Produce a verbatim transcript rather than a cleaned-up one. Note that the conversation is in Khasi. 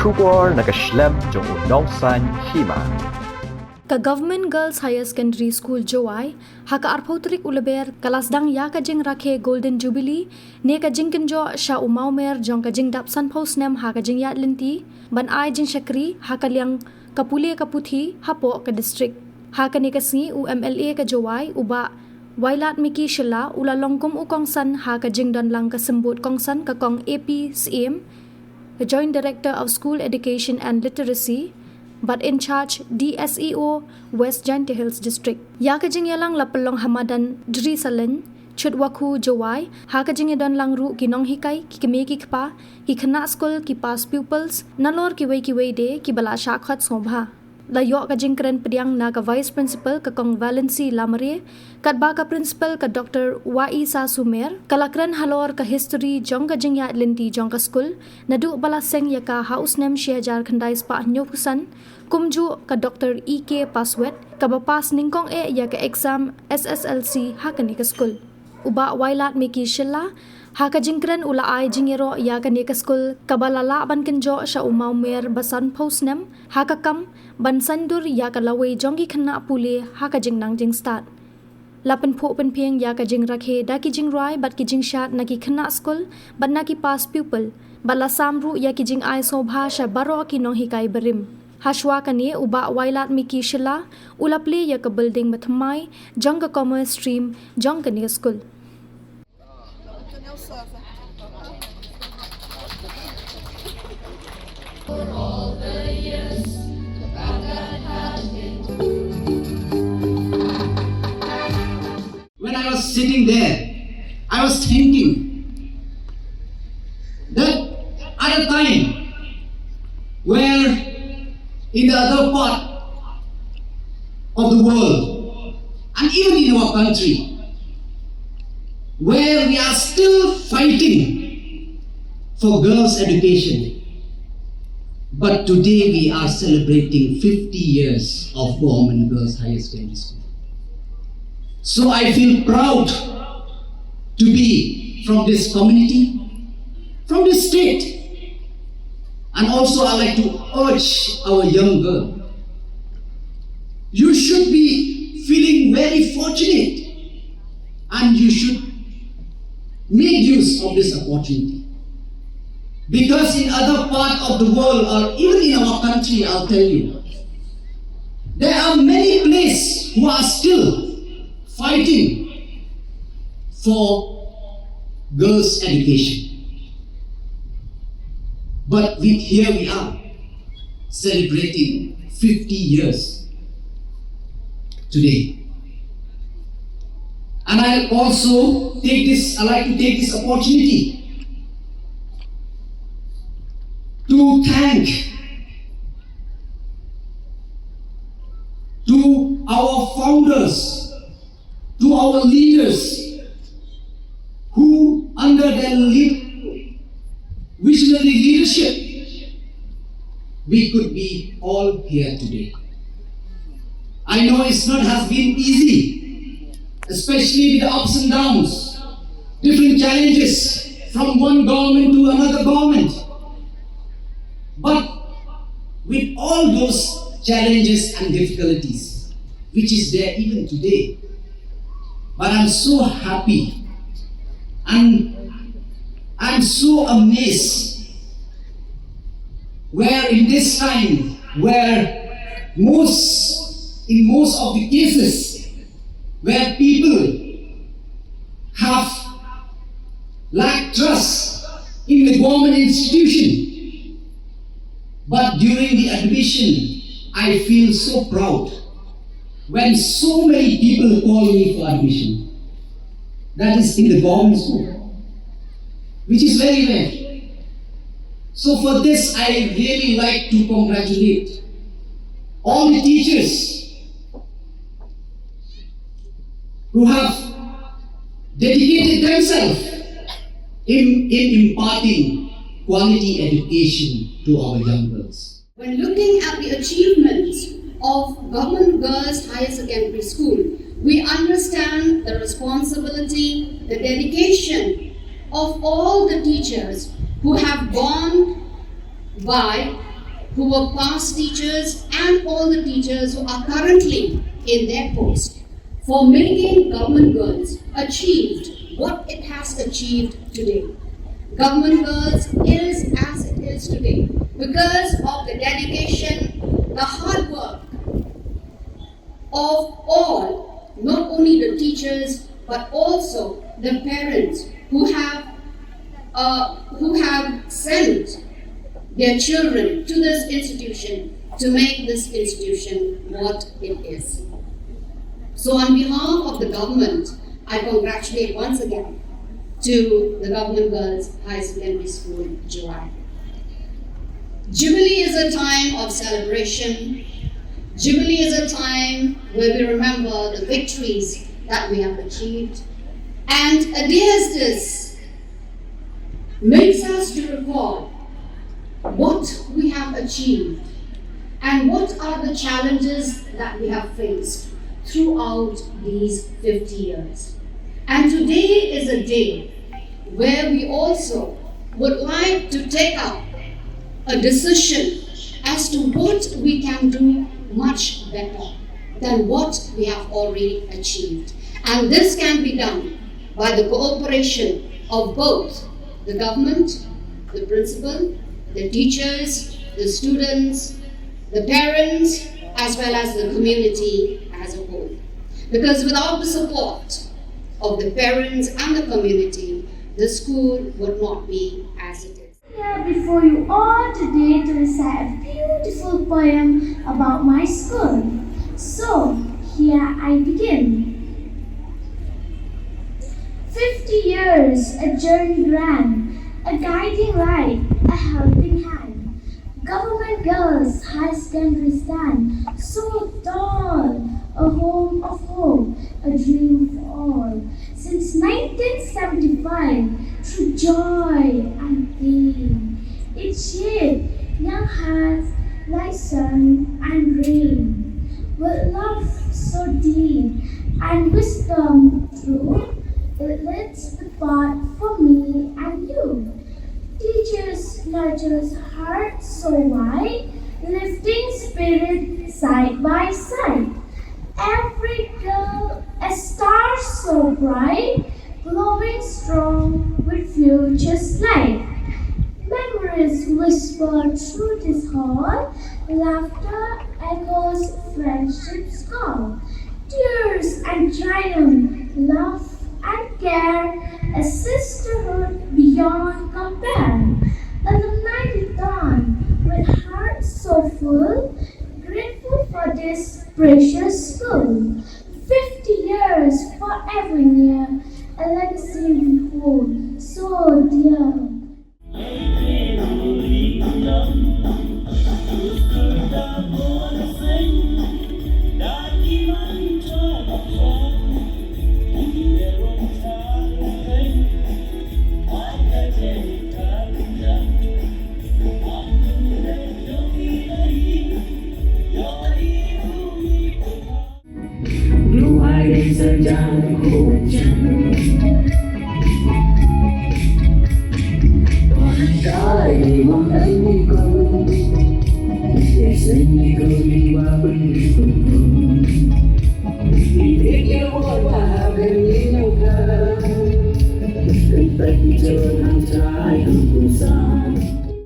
Khubor na ka shlem jong u Nongsaiñ Hima. Ka Government Girls Higher Secondary School Jowai, ha ka arphew tarik u Lber, ka la sdang ïa ka jingrakhe Golden Jubilee, ne ka jingkynjoh sha u mawmer jong ka jingdap sanphew snem ha ka jingïaid lynti, ban ai jingshakri ha ka liang ka pule ka puthi hapoh ka district. Ha kane ka sngi u M L A ka Jowai u Bah Wailadmiki Shylla u la long kum u kongsan ha ka jingdonlang ka symbud kongsan ka Kong A P Syiem, ka Joint Director of School Education and Literacy, bad in charge D S E O West Jaintia Hills District. Ïa ka jingïalang la pynlong ha madan Drisalen, Chutwakhu Jowai, ha ka jingïadonlang ruh ki nonghikai, ki kmie ki kpa, ki khynnah skul, ki past pupils, nalor kiwei kiwei de kiba la shah khot sngewbha. La ïoh ka jingkren pdiang na ka Vice Principal ka Kong Valency Lamare, katba ka Principal ka Doctor Waisa Sumer, ka la kren halor ka history jong ka jingïaid lynti jong ka skul, naduh ba la seng ïa ka ha u snem shi hajar khyndai spah hynñiewphew san, kumjuh ka Doctor E K Paswet, kaba pass nyngkong eh ïa ka exam S S L C ha kane ka skul. U Bah Wailadmiki Shylla, ha ka jingkren u la ai jingïaroh ïa kane ka skul, kaba la lah ban kynjoh sha u mawmer ba sanphew snem, ha ka kam, ban saiñdur ïa ka lawei jong ki khynnah pule, ha ka jingnang jingstad. La pynphuh pynphieng ïa ka jingrakhe da ki jingrwai bad ki jingshad na ki khynnah skul, bad na ki past pupil, bad la sam ruh ïa ki jingai sngewbha sha baroh ki nonghikai barim. Hashwa kane u Bah Wailadmiki Shylla, u la plie ïa ka building bathymmai, jong ka commerce stream, jong kane ka skul. When I was sitting there, I was thinking that at a time where in the other part of the world, and even in our country, where we are still fighting for girls' education, but today we are celebrating fifty years of Government Girls Higher Secondary School. So I feel proud to be from this community, from this state. And also, I like to urge our young girl, you should be feeling very fortunate and you should make use of this opportunity. Because in other part of the world, or even in our country, I'll tell you, there are many places who are still fighting for girls' education. But we, here we are celebrating fifty years today. And I also take this, I like to take this opportunity to thank to our founders, to our leaders who, under their lead, visionary leadership, we could be all here today. I know it's not has been easy, especially with the ups and downs, different challenges from one government to another government. But with all those challenges and difficulties, which is there even today, but I'm so happy and I'm so amazed where in this time, where most, in most of the cases, where people have lacked trust in the government institution. But during the admission, I feel so proud when so many people call me for admission. That is in the government school, which is very rare. So for this, I really like to congratulate all the teachers who have dedicated themselves in, in imparting quality education to our young girls. When looking at the achievements of Government Girls Higher Secondary School, we understand the responsibility, the dedication of all the teachers who have gone by who were past teachers and all the teachers who are currently in their post for making Government Girls achieved what it has achieved today. Government Girls is as it is today because of the dedication, the hard work of all, not only the teachers but also the parents who have uh, who have sent their children to this institution to make this institution what it is. So, on behalf of the government, I congratulate once again to the Government Girls Higher Secondary School, Jowai. Jubilee is a time of celebration. Jubilee is a time where we remember the victories that we have achieved. And a day as this makes us to recall what we have achieved and what are the challenges that we have faced throughout these fifty years. And today is a day where we also would like to take up a decision as to what we can do much better than what we have already achieved. And this can be done by the cooperation of both the government, the principal, the teachers, the students, the parents, as well as the community as a whole. Because without the support of the parents and the community, the school would not be as it is. Here before you all today to recite a beautiful poem about my school. So, here I begin. Fifty years, a journey grand, a guiding light, a helping hand. Government Girls High Secondary stand, so tall, a home of hope, a dream for all. Since nineteen seventy-five, through joy and pain, it shaped young hearts like sun and rain. With love so deep and wisdom true, it leads the path for me and you. Teachers nurtures hearts so wide, lifting spirit side by side. Every girl a star so bright, glowing strong with future's light. Memories whisper through this hall, laughter echoes friendship's call. Tears and triumph, love and care, a sisterhood beyond compare. Alumni return with hearts so full, grateful for this precious school. Fifty years forever near, a legacy we hold so dear.